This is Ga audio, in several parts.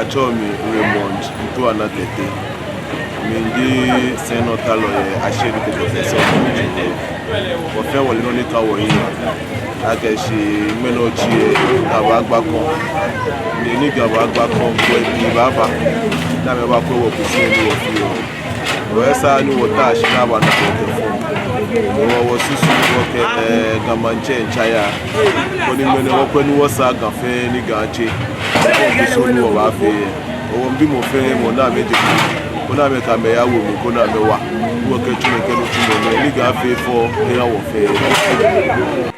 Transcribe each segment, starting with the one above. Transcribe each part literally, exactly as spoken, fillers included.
Atsɛɔ mi Raymond Ntuana Tɛtɛ. Miji sɛinɔtalɔ yɛ Ashiɛdu Kotofɔɔ Sub-Region. Wɔfɛɛ wɔle nɔ ni ka wɔhiɛ nɔ akɛ shi ŋmɛnɛ otsi lɛ, Ga baagba kɔ. Ni, ni Ga baagba kɔ, wɔbii baaba. Ni amɛbakwɛ wɔkusum ni wɔfeɔ. Hewɔ esa ni wɔta shi ni wɔna wɔkɛfɔ. Hewɔ wɔsusu wɔkɛ, ɛɛ, Ga Maŋtsɛ miitsa ya, koni ŋmɛnɛ wɔkwɛ ni wɔsaa Ga fɛɛ ni Ga atse. Wɔkusum ni wɔbaafee lɛ, hewɔ mibi mɔ fɛɛ mɔ ni amɛje kpo, koni amɛkɛ amɛya wo mli, koni amɛwa. Ni wɔkɛtsu nɛkɛ nitsumɔ nɛɛ, ni Ga afee fɛo eha wɔfɛɛ.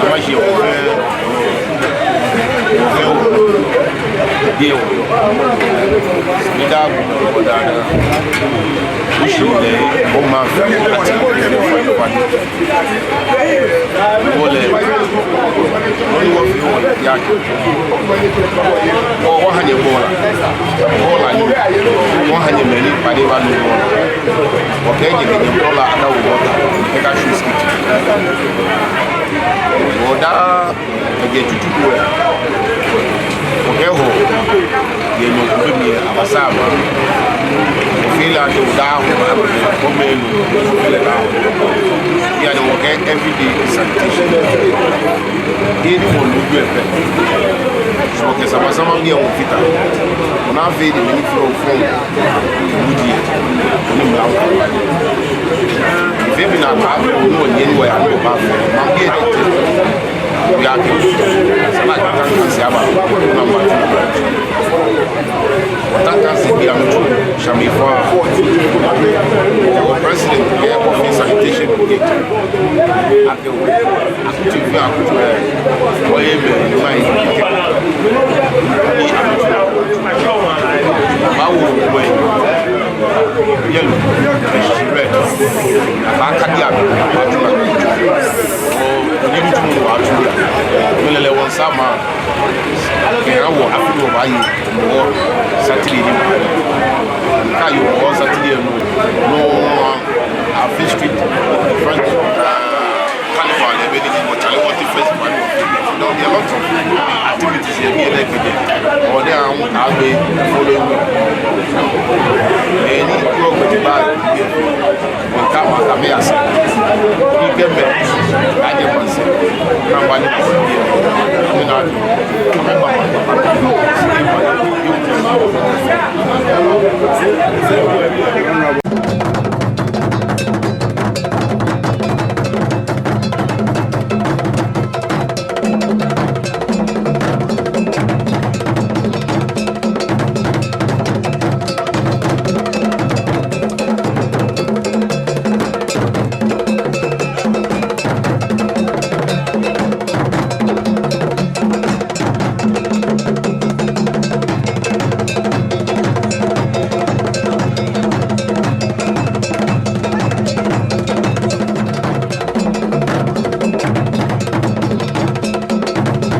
Ama shi wɔ fɛɛ, wɔ fɛɛ wɔ. Diɛ wɔ. Miida bo, miida bo. Wish you the whole month. Ole. Ole wɔ fɛɛ wɔ. Ya. Wɔ, wɔha nyɛ bɔɔla. Bɔɔla ni. Wɔha nyɛ mɛi ni kpa ni baa nu bɔɔla. Wɔkɛ nyɛ kɛ nyɛ bɔɔla, ada wɔ bɔta. Kɛ ka shoes kiti. Wɔda, kɛ jɛ tutu ko ɛ. Wɔkɛ hɔ. Yɛ nyɔ ko mi ɛ, abasa ma. Wɔfee la de wɔda hɔ, wɔmɛ nu, wɔfee la. Ya ni wɔkɛ everyday sanitation. Eni wɔ nu jɔ ɛ pɛ. Sɔ kɛ sama sama ni wɔ fita. Wɔna fee de mɛni fee wɔ fɔŋ. Kɛ mu di ɛ. Ni mla wɔ. Fee bi na ka, ni wɔ nyɛ ni wɔ ya ni wɔ ba fee. Ma bi ɛ. Wɔ ya kɛ. Sama ka ta si aba. Na ma. Wɔta ka si bi a mutu. Shami fa. Wɔ president, yɛ wɔ fee sanitation. Akɛ wɔ. Akutu fɛɛ akutu ɛ, wɔyɛ mɛi ni ma yi. Ni akutu. Bawo wɔ yi. Yellow, red. Aba kadi abi, aba tuma. Ni mutu mu wa tu ya. Mɛlɛ lɛ wɔn sama. Kɛ awɔ afi wɔ ba yi. Wɔ Saturday ni. Ka yi wɔ Saturday no. No, a fee street. Front. Carnival, ɛ, bɛ ni wɔ chale wɔ ti festival. There will be a lot of activities here, be like today. Or there are, a be following week. Eni yɔɔ gbɛ ti ba, wɔ ka ma ka be ase. Ni kɛ mɛ, a jɛ ma se. Na ba ni, ni na, ni ba ma, ni